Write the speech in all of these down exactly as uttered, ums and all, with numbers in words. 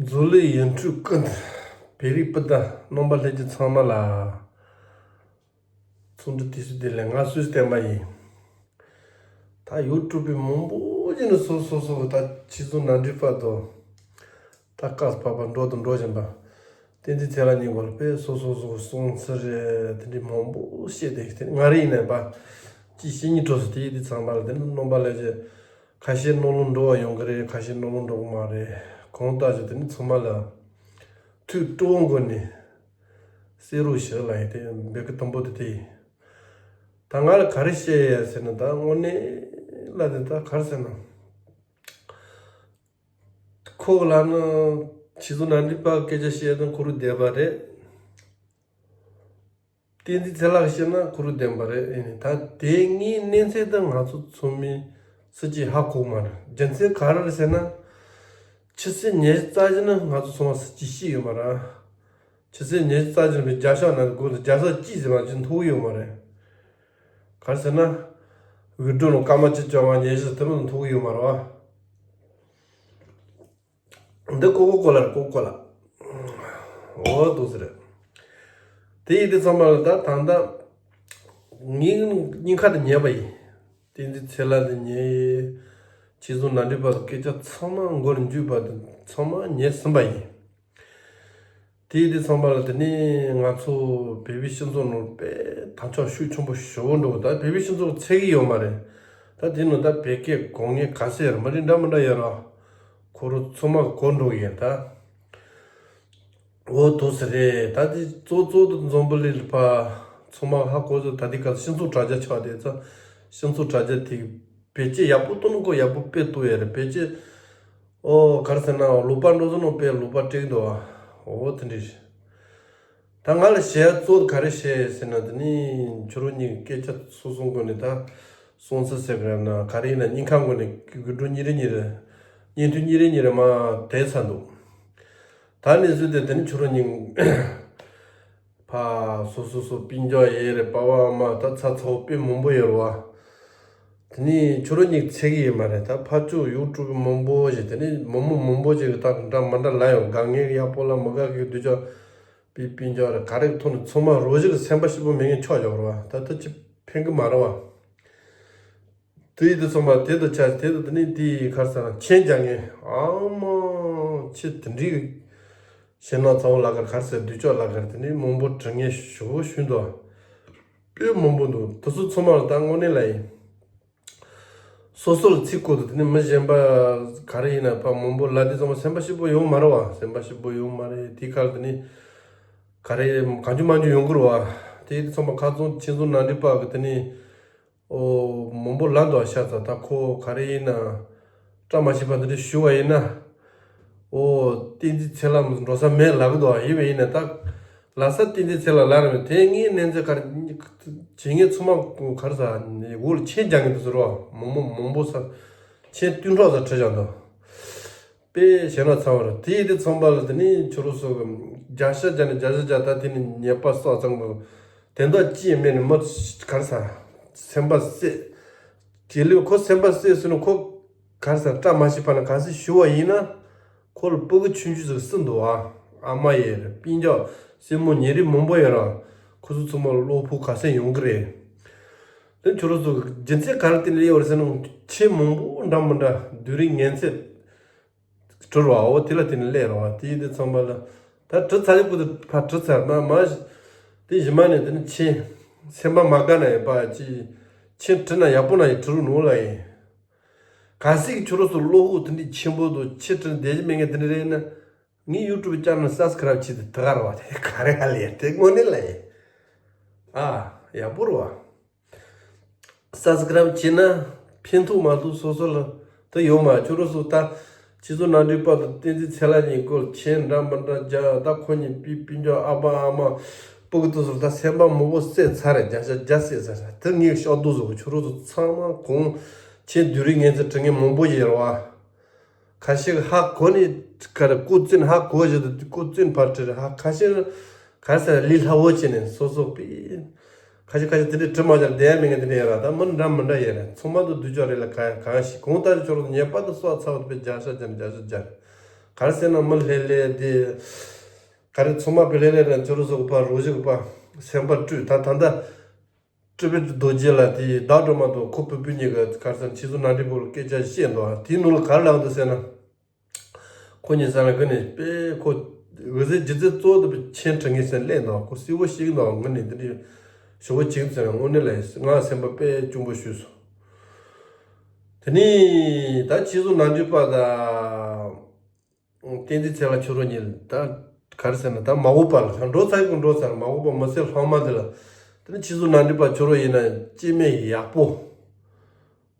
འཛུལ་ལས་ཡིན་འཕྲུལ་ཀུན། བོད་རིགས་སྤུན་ཟླ་རྣམ་པ་ལྷན་རྒྱས་ཚང་མ་ལ། ཚོགས་འདུ་དུས་སུ་བདེ་ལེགས། ང་སུས་བསྟན་པ་ཡིན། ད་ཡུ་ཊུབ་པའི་མང་པོ་ཅིག་ནས་སོ་སོ་སོ་ད་ཕྱི་ཚོ་ནང་འདྲི་བར་དུ། ད་སྐབས་བབ་པ་འགྲོ་དང་འགྲོ་བཞིན་པ། བསྟན་འཛིན་ཚེ་ལགས་གཉིས་སྐོར་དཔེ་སོ་སོ་སོ་སོང་ཚུལ་རེད། དེ་འདྲའི་མང་པོ་བཤད་དེ་དེ་ང་རེ་ཡིན་ནས་པ། ཅི་བཤད་སྙིང་བྲོ་སོང་། དེ་ཡི་དེ་ཚང་མ་ལ་དེ་ནི་རྣམ་པ་ལ་ཅི། ཁ་ཤས་ནང་ལོགས་འགྲོ་བ་ཡོང་གི་རེད། ཁ་ཤས་ནང་ལོགས་འགྲོ་གི་མ་རེད། གང་ལྟར་ཅི་དེ་ནི་ཚང་མ་ལ། ཐུགས་སྤྲོ་བོ་སྒོ་ནས། གསན་རོགས་ཞུ་ལ་ཡིན་དེ་འབོད་སྐུལ་དང་པོ་དེ་དེ་ཡིན། ད་ང་ལ་ག་རེ་བཤད་ཡ་ཟེར་ན་ད་དངོས་གནས་ལ་དེ་ད་ག་རེ་ཟེར་ན། ཁོ་ལ་ནི་ཕྱི་ཚོ་ནང་འདྲི་བར་སྐད་ཆ་བཤད་དང་ཁོ་རུ་བསྡད་པ་རེད། བསྟན་འཛིན་ཚེ་ལགས་བཤད་ན་ཁོ་རུ་བསྡད་པ་རེད། ཨེ་ནི་ད་དེ་ངའི་གནས་ཚད་དང་ང་ཚོ་ཚོ་མི་སུ་གཅིག་ཧ་གོ་མ་རེད། རྒྱུ་མཚན་ག་རེ་རེད་ཟེར་ན། ཕྱི་ཚེས་ཉེར་བཞི་ཙམ་ཅིག་ནི་ང་ཚོ་ཚོ་མ་སུ་གཅིག་ཤི་ཡོད་མ་རེད། ཕྱི་ཚེས་ཉེར་བཞི་ཙམ་ཅིག་ནི་བརྒྱ་ཤོག་ནང་དུ་སྒོ་དུ་རྒྱ་ཤོག་གཅིག་ཟེར་བ་ཅིག་མཐོང་གི་ཡོད་མ་རེད། ག་རེ་ཟེར་ན། ཝི་ཀྲུ་ནང་སྐར་མ་གཅིག་བཅོ་ལྔ་ཉེར་བཞི་དེ་མོ་མཐོང་གི་ཡོད་མ་རེད་བ། འདི་ཀོ་ཀོ་ཀོ་ལ་རེད། ཀོ་ཀོ་ལ། འོ་འདུག་ཟེར། དེ་ཡིན་དུས་ཚང་མ་ལ་ད་ད་ལྟ་ངའི་སྙིང་ཁ་དེ་ཉལ་བ་ཡིན། བསྟན་འཛིན་ཚེ་ལགས་དེ་ཉལ་ཡིན། ཕྱི་ཚོ་ནང་འདྲི་བར་དུ་སྐད་ཆ་ཚང་མ་མགོར་འཇུས་པ་དེ་ཚང་མ་ཉལ་ཟིན་པ་ཡིན། དེ་ཡིན་དུས་ཚང་མ་ལ་དེ་ནས་ང་ཚོ་བོད་པའི་སྤྱི་ཚོགས་ནང་དཔེ་དར་ཁྱབ་ཤུགས་ཆེན་པོ་ཞེ་པོ་འགྲོ། ད་བོད་པའི་སྤྱི་ཚོགས་ཚད་ཀྱི་ཡོད་མ་རེད། ད་དེ་ནང་ད་བོད་སྐད་གོ་མཁན་ག་ཚད་ཡོད་རེད། མི་རིགས་འདྲ་མི་འདྲ་ཡོད་རེད། ཁོ་རང་ཚང་མ་གོ་འགྲོ་གི་ཡིན་ད། འོ་འདུག་ཟེར་རེད། ད་དེ་གཙོ་གཙོ་དུ་འཛམ་བུ་གླིང་ལ་ཕར་ཚང་མ་ཧ་གོ་ཚོད་ད་དེ་ག་སྤྱི་ཚོགས་དྲ་རྒྱ་ཆགས་དེ་ཚོ། སྤྱི་ཚོགས་དྲ་རྒྱ་དེ་བེད་སྤྱོད་ཡག་པོ་གཏོང་ནོ་ཁོ་ཡག་པོ་དཔེ་གཏོང་ཡ་རེད། བེད་སྤྱོད། ཨོ་ག་རེ་ཟེར་ན་ལོག་པ་འགྲོ་ཚོ་ནོ་དཔེ་ལོག་པ་སྤྲད་འདུག་ཨ། འོ་དེ་འདྲ་རེད། ད་ང་ལ་བཤད་ཡ་གཙོ་བོ་ག་རེ་བཤད་ཟེར་ན་དེ་ནི་ཁྱོད་རང་གཉིས་སྐད་ཆ་སོ་སོ་མགོ་ནས་ད་སོང་ཚེ་ཟེར་གི་རེད་ན་ག་རེ་ཡིན་ན་སྙིང་ཁ་མགོ་ནས་དགུན་གྲོ་གཉིས་རེ་གཉིས་རེ་བརྙན་ཐུང་གཉིས་རེ་གཉིས་རེ་མར་དེད་ཚར་འདུག་ད་ནས་བཟུང་སྟེ་དེ་ནི་ཁྱོད་རང་གཉིས་ཕར་སོ་སོ་སོ་སྤུན་ཀྱག་ཡེ་རེད། པ་ཕ་ཨ་མ་ད་ཚ་ཚ་བོ་དཔེ་མང་པོ་ཡོད་རེད་བ། དེ་ནི་ཁྱོད་རང་གཉིས་ཚད་ཀྱི་ཡོད་མ་རེད། ད་ཕར་ཕྱོགས་ཡུ་ཊུབ་མང་པོ་ཞིག་དེ་ནི་མང་པོ་མང་པོ་ཞིག་གི་ད་འདྲ་མ་འདྲ་ལ་ཡོང་། དགའ་མཁན་ཡག་པོ་ལ་མི་དགའ་མཁན་སྡུག་ཅག་པའི་སྤུན་ཀྱག་རེད། ག་རེ་ཐོག་ནས་ཚང་མ་རོ་ཞིག་གི་སེམས་པ་སྐྱིད་པོ་མེད་མཁན་ཆགས་ཡོད་རེད་བ། ད་ད་ཅི་ཕན་གི་མ་རེད་བ། དེ་ཡིན་དུས་ཚང་མ་དེ་དུ་ཆ་དེ་དུ་དེ་ནི་དེ་ཡི་ཁར་ས་མཆན་རྒྱག་མཁན་ཨ་མ་ཆེ་དེ་འདྲའི་གཞན་ནང་ཚང་བ་ལ་གར་གར་ཟེར་སྡུག་ཅག་ལ་གར་དེ་ནི་མང་པོ་དྲི་ངན་ཞུ་ཞུ་འདུག་དཔེ་མང་པོ་འདུག་དེ་ཚོ་ཚང་མ་ལ་ད་དངོས་གནས་ལ་ཡིན། སོ་སོ་ལ་ཚིག་བཀོད་དུ་དེ་ནི་མི་གཞན་པ་ག་རེ་ཡིན་ན་ཕ་མང་པོ་ལ་དེ་ཚང་མ་སེམས་པ་སྐྱིད་པོ་ཡོང་མ་རེད་བ། སེམས་པ་སྐྱིད་པོ་ཡོང་མ་རེད། དེ་ཁར་དེ་ནི་ག་རེ་གང་བྱུང་མང་བྱུང་ཡོང་གི་རེད་བ། དེ་དེ་ཚང་མ་ཁ་ཚོན་ཆེ་ཚོན་ནང་འདྲི་པ་གི་དེ་ནི། ཨོ། མང་པོ་ལ་འདུག་ཤ་ཚ་ད་ཁོ་ག་རེ་ཡིན་ན། བཀྲ་མ་ཤིས་པ་འདི་འདྲ་ཞུ་བ་ཡིན་ན། ཨོ། བསྟན་འཛིན་ཚེ་ལ་འགྲོ་ས་མེད་ལབ་གི་འདུག་ཡིན་པ་ཡིན་ན་ད། ལ་ས་བསྟན་འཛིན་ཚེ་ལ་ལ་རེད་མེད་དེ་ངའི་གནས་ཚད་ག་རེ། བྱེད་ངས་ཚང་མ་ག་རེ་ཟ་འོག་ལ་མཆན་རྒྱག་གི་འདུག་ཟེར་བ་མང་པོ་མང་པོ་ས། མཆན་བདུན་ཕྲག་ཙམ་བྲིས་བཞག་འདུག་དཔེ་བྱས་ན་ཚང་བར་དེ་ཡི་དེ་ཚང་པ་ལ་དེ་ནི་ཁྱོད་རོ་སོགས་ཀྱི་བརྒྱ་ཆ་བརྒྱ་ནས་བརྒྱ་ཆ་བརྒྱ་ད་དེ་ནི་ཉེས་པ་བསགས་ཙང་གི་དེ་འདྲ་ཅི་ཡང་མེད་ནི་མི་གར་ས་སེམས་པ་བསད། དེ་ལས་ཁོ་སེམས་པ་བསད་ཟེར་ནི་ཁོ་གར་ས་བཀྲ་མ་ཤིས་པ་ན་ག་སེ་ཞུ་བ་ཡིན་ན་ཁོ་ལ་སྤུ་གུ་ཆུང་ཆུང་ཟིག་སུ་འདུག་ཨ། ཨ་མ་ཡེ་རེད། སྤུན་ཀྱག་སྲིང་མོ་ཉེ་རིགས་མང་པོ་ཡོད་ར། ཁོ་ཚོ་ཚང་མ་ལ་བློ་ཕུགས་ག་སེ་ཡོང་གི་རེད། དེ་ཁྱོད་རོ་སོགས་ཀྱི་རྒྱུ་མཚན་ག་རེ་བརྟེན་ནས་ཡོད་རེད་ཟེར་ན་ཆེས་མང་པོ་འདྲ་མི་འདྲ་བསྡུས་རིགས་ངན་ཚད། གྲུར་བ་འོ་དེ་ལ་དེ་ནི་སླེབས་རོགས་དེ་ཡིན་དུས་ཚང་མ་ལ་ད་གྲུ་ཚ་ཡི་ཀུ་དུ་ཕ་གྲུ་ཚར་མ་མ་དེ་གཞི་མ་ནས་དེ་ནི་ཆེ་སེམས་པ་མ་དགའ་ན་ཡི་པ་ཅི་ཆེ་གྲུ་ན་ཡག་པོ་ན་ཡི་གྲུ་རུ་ནོ་ལ་ཡི་ག་སྲིད་ཀྱི་ཆུ་རོ་སུ་བློ་ཁོག་དེ་འདྲའི་ཆེན་པོ་དུ་ཆེ་གྲུ་ན་བསྡད་ཀྱི་མེད་ངེས་དེ་འདྲ་རེད་ན་ངའི་ཡུ་ཊུབ་ཅེ་ནལ་སབ་སི་ཀ་རབ་བྱེད་དུ་དེ་ག་ར་བ་དེ་ག་རེ་ཧ་ལས་དེ་དངོས་གནས་ལ་ཡི་ཨ་ཡག་པོ་རུ་བ། སབ་སི་ཀ་རབ་བྱས་ན་ཕན་ཐོགས་མ་ཐོགས་སོ་སོ་ལ་དེ་ཡོད་མ། ཁྱོད་རོ་སུ་ད་ཁྱེད་ཚོ་ནང་འདྲི་པ་དང་བསྟན་འཛིན་ཚེ་ལ་གཉིས་སྐོར་ཆེན་འདྲ་མི་འདྲ་རྒྱ་ད་ཁོ་གཉིས་པི་པི་འཇོག་ཨ་པ་ཨ་མ་སྤུ་གུ་དུ་སོ་ད་སེམས་པ་མོ་བོ་བསད་ཚར་རེད། རྒྱ་ཤ་རྒྱ་བསད་ཚར་རེད། དེ་ངས་ཤོག་དུ་བཟོ་ཁྱོད་རོ་སུ་ཚང་མ་གོང་ཆེན་བསྡུས་རིགས་ངན་ཚེ་དྲི་ངན་མང་པོ་ཡེར་བ། ཁ་ཤས་ཧ་གོ་ནི་ག་རེ་ཀུ་ཙིན་ཧ་གོ་ཞེས་དུ་ཀུ་ཙིན་ཕར་ཁྲིར་ཧ་ཁ་ཤས་ག་ས་ལི་ལྷ་བོ་བྱས་ནས་སོ་སོ་པི། ཁ་ཤས་ཁ་ཤས་དེ་འདྲའི་དྲི་མ་བྱར་བསྡད་ཡ་མེད་ངས་དེ་འདྲ་ཡ་ར་ད་མི་འདྲ་མི་འདྲ་ཡ་རེད། ཚང་མ་དུ་སྡུག་ཅག་རེད་ལ་ག་གང་ཞིག་གང་ལྟར་ཁྱོད་རང་ཉེས་པ་དུ་སོགས་ཚ་བ་དུ་པའི་རྒྱ་ཤ་ཅན་རྒྱ་ཤ་ཅན། ག་རེ་ཟེར་ན་མི་ལྷོད་ལྷོད་དེ། ག་རེ་ཚང་མ་དཔེ་ལྷོད་ལྷོད་རེད། ཁྱོད་རང་ཚོ་གི་ཕར་རོགས་ཞུ་གི་ཕར་སེམས་པ་སྤྲོས། ད་ད་ལྟ་སྤྲུལ་པའི་རྡོ་རྗེ་ལགས་དེ་བདག་སྒྲོལ་མ་དང་ཁོ་བུ་སྤུན་གཉིས་ཀྱི་ག་རེ་ཟེར་ན་ཆོས་ཚོགས་ནང་འདྲི་པོ་ལ་སྐད་ཆ་བཤད་འདུག་དེའི་ནང་ལ་ག་རེ་ལབ་འདུག་ཟེར་ན། ཁོ་གཉིས་ས་ལ་གི་ནས་དཔེ་ཁོ་འོད་ཟེར་རྗེ་བཙུན་གཙོ་བོ་དེ་ཆེན་དྲི་ངན་ཟེར་སླེབས་འདུག་ཁོ་སྲིད་པོ་ཞིག་འདུག་ངུ་ནས་དེ་འདྲའི་ཞུ་བོ་བྱེད་ཟེར་ན་དངོས་གནས་ལ་ང་སེམས་པ་དཔེ་གཅུང་པོ་ཞུས་སོང་། དེ་ནས་ད་ཆོས་ཚོགས་ནང་འདྲི་པ་དང་། བསྟན་འཛིན་ཚེ་ལ་ཁྱོད་རང་གཉིས་ད་ག་རེ་ཟེར་ན་ད་མ་འོངས་པ་ལ་ད་འགྲོ་ཚར་ཡོད་ཀྱི་འགྲོ་ཚར། མ་འོངས་པ་མི་ཚེ་ལྷག་མ་འདི་ལ་དེ་ནི་ཆོས་ཚོགས་ནང་འདྲི་པ་ཁྱོད་རང་ཡིན་ན་སྐྱེ་དམན་ཡག་པོ།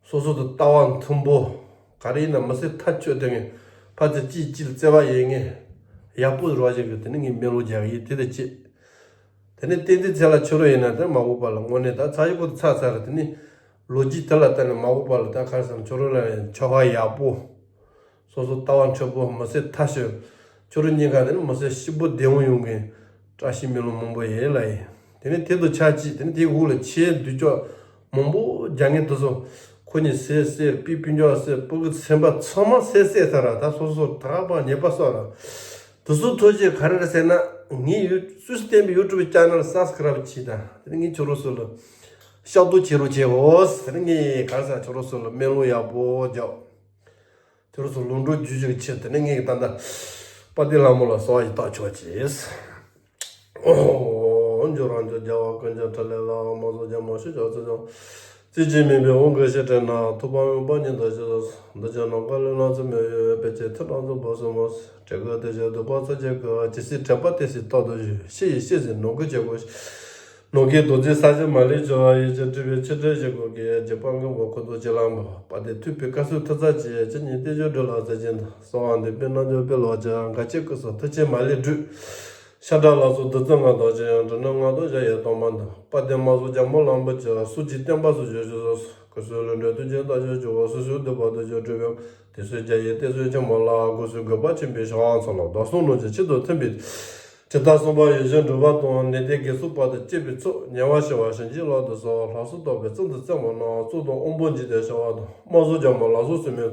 སོ་སོ་དང་ལྟ་བ་མཐུན་པོ། ག་རེ་ཡིན་ན་མི་ཚེ་མཐའ་གཅོད་དེ་ངས་ཕར་ཚུར་གཅིག་གཅིག་ལ་བརྩེ་བ་ཡོད་མཁན་ཡག་པོ་རོགས་ཞིག་གི་དེ་ནི་ངས་སྨོན་ལམ་རྒྱག་གི་ཡིན། དེ་དང་གཅིག་དེ་ནས་བསྟན་འཛིན་ཚེ་ལ་ཁྱོད་རང་ཡིན་ན་དེ་མ་འོངས་པ་ལ་དངོས་གནས་ད་ཚར་ཡོད་ཀྱི་ཚར་ཚར་རེད། དེ་ནི་ལོ་རྒྱུས་དེ་ལ་བལྟས་ནས་མ་འོངས་པ་ལ་ད་ག་རེ་ཟེར་ན་ཁྱོད་རང་ལ་ཆོ་ག་ཡག་པོ། སོ་སོ་ལྟ་བ་མཁྲེགས་པོ་མི་ཚེ་མཐའ་གཅོད། ཁྱོད་རང་གཉིས་ཀ་དེ་ནི་མི་ཚེ་སྐྱིད་པོ་བདེ་མོ་ཡོང་མཁན་བཀྲ་ཤིས་སྨོན་ལམ་མང་པོ་ཡོད་ལ་ཡིན། དེ་ནས་དེ་དང་ཆབས་ཅིག་དེ་ནས་དེའི་འོག་ལ་ཆེས་འདོད་ཆགས་མང་པོ་རྒྱག་མཁན་དེ་ཚོ་ཁོ་གཉིས་བསད་བསད། སྤུན་སྤུན་ཀྱག་བསད། སྤུ་གུ་སེམས་པ་ཚང་མ་བསད་བསད་ཚར་ར། ད་སོ་སོ་ད་པ་ཉེས་པ་གསོག་ར། དེ་ཚོ་ཐོག་ཅིག་ག་རེ་རེད་ཟེར་ན་ངའི་ཡུ་སུད་སི་བསྟན་པའི་ཡུ་ཊུབ་ཅེ་ནལ་སབ་སི་ཀ་རབ་བྱས། ད་དེ་ནས་ངས་ཁྱོད་རང་ཚོ་ལ་ཤག་ཏུ་བྱེད་རོགས་བྱེད་འོ། དེ་ནས་ངས་ག་རེ་ཟེར་ཁྱོད་རང་ཚོ་ལ་སྨོན་ལམ་ཡག་པོ་རྒྱག་ཁྱོད་རང་ཚོ་ལུང་འགྲོ་རྒྱུ་ཞིག་ཆེད་དེ་ནས་ངས་ད་ལྟ་དཔལ་ལྡན་ལྷ་མོ་ལ་གསོལ་བ་ཞིག་བཏབ་ཆོག་ཅེས། འོ། འཇུ་རང་འཇུ་རྒྱལ་བ་ཀུན་ཀྱང་ཕྲིན་ལས་ལ། མ་སོགས་རྒྱལ་མོ་ཤུགས་ཀྱང་ཚུལ་ཀྱང་། རྩེ་གཅིག་མིན་པའི་དབང་གིས་ཤེས་བྲལ་ན། ཐུབ་པ་དབེན་པ་ཉིད་དུ་ཞི་ལ་སོགས། འདི་ཕྱིར་ནམ་མཁའ་ལས་ལངས་ཚུལ་མི་གཡོ། དཔེ་ཆའི་མཐིལ་དང་མཚུངས་པ་གསུམ་མོ། བྲལ་དགོས་དེ་ཕྱིར་སྡུག་པ་ཚུལ་གྱིས་བསྐུལ། ཇི་སྲིད་དྲེགས་པ་དེ་སྲིད་རྟག་ཏུ་བཞུད། ཕྱི་ཡི་ཤེས་ཟིན་ནང་ཁུག་བྱེད་དགོས། ནམ་མཁའི་རྡོ་རྗེ་ས་གཞི་མ་ལུས་འཇོམས། ཡེ་ཤེས་སྤྲུལ་པའི་ཆོ་འཕྲུལ་བཞི་སྐུ་གིས། འཇིགས་པ་མངོན་པར་ཁོ་ཚོ་ཅི་ལ་འབུལ། དཔལ་ལྡན་ཐུབ་པའི་བཀའ་སྲུང་ཐུགས་རྩ་ཆེ། ཇི་སྙེད་བསྟན་བཅོས་འགྲོ་ལ་གསལ་བྱེད་དང་། གསང་བ་འདུས་པའི་རྣལ་འབྱོར་པའི་ལོ་བརྒྱ། འགའ་ཞིག་སྐུ་གསུང་ཐུགས་རྗེ་མ་ལུས་སྒྲུབ། ཤ་ཁྲག་ལ་སོགས་བདུད་རྩི་ལྔ་དང་བཅས། འབྲུ་སྣ་ལྔ་དང་བཞི་ཡི་དྭངས་མ་འདི། དཔལ་ལྡན་དམག་ཟོར་རྒྱལ་མོ་གླང་པོ་ཆེ། སྲོག་གཅོད་བསྟན་པ་སྲུང་ཞིང་བཞུགས་སུ་གསོལ། སྐུ་གསུང་ལྷུན་གྲུབ་མཐུ་ཆེན་རྟ་མཆོག་གྱུར་པ། སོ་སོའི་སྡིག་པ་དུག་ཆེན་སྒྲོལ་བའི། དུས་གསུམ་རྒྱ་ཡི་བསྟན་སྲུང་ཆེན་མོ་ལ། སྒོ་གསུམ་གུས་པ་ཆེན་པོས་ཕྱག་འཚལ་ལོ། བདག་བསམ་ནོར་གྱི་ཆེད་དུ་ཐིམ་པས། དྲི་ཟར་གསུམ་པ་ཡིད་བཞིན་འགྲུབ་པ་དང་། ནད་དེ་རྒས་གསུམ་བར་དུ་གཅོད་པའི་ཚོགས། ཉེ་བར་ཞི་བ་བྱིན་གྱིས་བརླབ་ཏུ་གསོལ། ལྷ་གསོལ་བཏབ་པའི་ཚུལ་དུ་བརྩེ་བ་ནང་། གཙུག་ཏོར་དབང་པོ་འཇིག་རྟེན་ཤར་བ་དང་། དམག་ཟོར་རྒྱལ་མོ་ལ་སོགས་སྲིད་མོའི་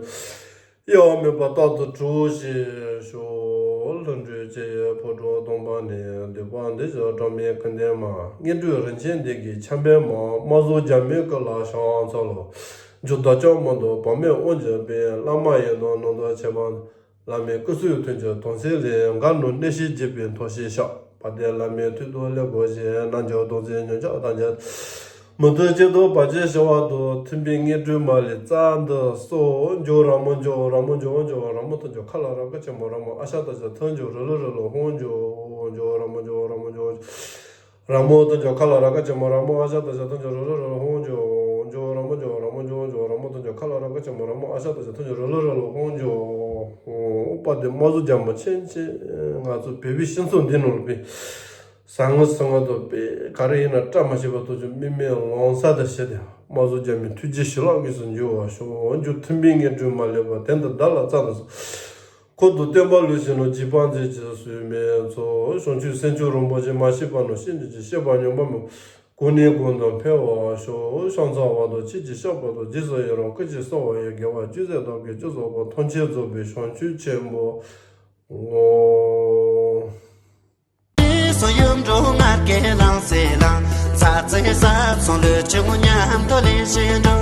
གཡོ་བ་མེད་པར་རྟག་ཏུ་གྲོལ་ཞིང་ཤོག། ལྷུན་གྲུབ་ཆེ་ཡི་ཕོ་བྲང་སྟོང་པ་ནས། འདུས་པ་འདི་ཕྱིར་གྲངས་མེད་ཀུན་ལྡན་མ། བསྙེན་སྒྲུབ་རིན་ཆེན་འདི་གའི་ཆབ་འབེབས་མ། དམག་ཟོར་རྒྱལ་མོའི་སྐུ་ལ་ཕྱག་འཚལ་ལོ། འཇུ་བདག་ཅག་མ་འདུ་བག་མེད་དབང་གྱུར་པའི། བླ་མ་ཡི་དམ་ནང་དུ་མཆིས་པ། བླ་མའི་སྐུ་གསུང་ཐུགས་ཀྱི་དོན་ཚན་ལས། གང་རྣམས་གནས་ཤིང་བགྱིས་པའི་ཐོག་ཤེས་ཤག། དཔལ་ལྡན་བླ་མའི་ཐུགས་དང་ལེགས་པར་བཞེས། རྣལ་འབྱོར་སྡོམ་སེམས་མྱོས་བྱང་དང་བཅས། མུ་སྟེགས་གཅིག་ཏུ་བར་ཆད་ཞི་བ་དང་། ཐིམ་པས་དངོས་གྲུབ་མ་ལུས་རྩ་འདི་སོགས། འཇོ་ར་མོ་འཇོ་ར་མོ་འཇོ་འཇོ་ར་མོ་དང་འཇོ་ཁ་ལ་ར་ཀ་ཆེན་མོ་ར་མོ་ཨ་ཤ་ཏ་ཤ་ཐུན་འཇོ་རུ་ལུ་རུ་ལུ་ཧོང་འཇོ། འཇོ་ར་མོ་འཇོ་ར་མོ་འཇོ། ར་མོ་དང་འཇོ་ཁ་ལ་ར་ཀ་ཆེན་མོ་ར་མོ་ཨ་ཤ་ཏ་ཤ་ཐུན་འཇོ་རུ་ལུ་རུ་ཧོང་འཇོ། འཇོ་ར་མོ་འཇོ་ར་མོ་འཇོ་འཇོ་ར་མོ་དང་འཇོ་ཁ་ལ་ར་ཀ་ཆེན་མོ་ར་མོ་ཨ་ཤ་ཏ་ཤ་ཐུན་འཇོ་རུ་ལུ་རུ་ལུ་ཧོང་འཇོ། ཨོ་པ་དེ་དམག་ཟོར་རྒྱལ་མོ་ཆེན་ཆེན་ང་ཚོ་བོད་པའི་སྤྱི་ཚོགས་འདི་ནང་ལ་པའི་ཟང་ངེ་ཟིང་ངེ་དང་པའི་ག་རེ་ཡིན་ན་བཀྲ་མ་ཤིས་པ་དང་ཆོས་མི་མེད་ལོང་ས་དང་བྱས་ཏེ་དམག་ཟོར་རྒྱལ་མོའི་ཐུགས་རྗེ་ཞི་ལྷག་དངོས་སུ་འབྱུང་བར་ཤོག། འཇུ་ཐིམ་པས་དངོས་གྲུབ་མ་ལུས་པ། དོན་དུ་བདག་ལ་སྩལ་དུ་གསོལ། འཁོར་དུ་བསྟན་པ་ལུས་ཤིང་ནོར། འཇིགས་པ་མཛད་ཅིང་སྲོག་མེད་འཚོ། བྱང་ཆུབ་སེམས་མཆོག་རིན་པོ་ཆེ། མ་སྐྱེས་པ་རྣམས་སྐྱེ་གྱུར་ཅིག། སྐྱེས་པ་ཉམས་པ་མེད། གོང་ནས་གོང་དུ་འཕེལ་བར་ཤོག། ཕྱག་འཚལ་བ་དང་ཆོས་ཀྱི་བཤགས་པ་དང་། རྗེས་སུ་ཡི་རང་བསྐུལ་ཞིང་གསོལ་བ་ཡི། དགེ་བ་ཅུང་ཟད་བདག་གིས་ཅི་བསགས་པ། ཐམས་ཅད་རྫོགས་པའི་བྱང་ཆུབ་ཆེན་པོར་བསྔོ། སོ་ཡུམ་འགྲོ་ངར་གྱི་ལང་སེ་ལང་། ཚ་ཚེ་ས་ཚོང་ལུས་ཆུང་མཉམ་དུ་ལེན་བཞིན་འགྲོ།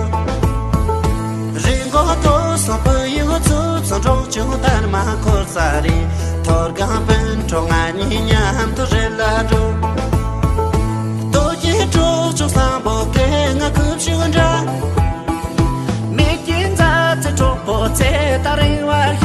རི་མགོ་ཐོ་སོང་བུ་ཡུ་ཚུ་ཚོ་འགྲོ་ཆུང་དར་མ་འཁོར་ས་རི། ཐོར་གང་སྤུན་གྲོགས་ང་གཉིས་མཉམ་དུ་རི་ལ་འགྲོ། རྡོ་རྗེ་གྲོགས་མཆོག་བཟང་པོ་ཁྱེད་ང་ཁུ་བྱུག་འདྲ། མིག་གི་མཛའ་བརྩེ་གྲོགས་པོ་ཚེ་ད་རིང་བར་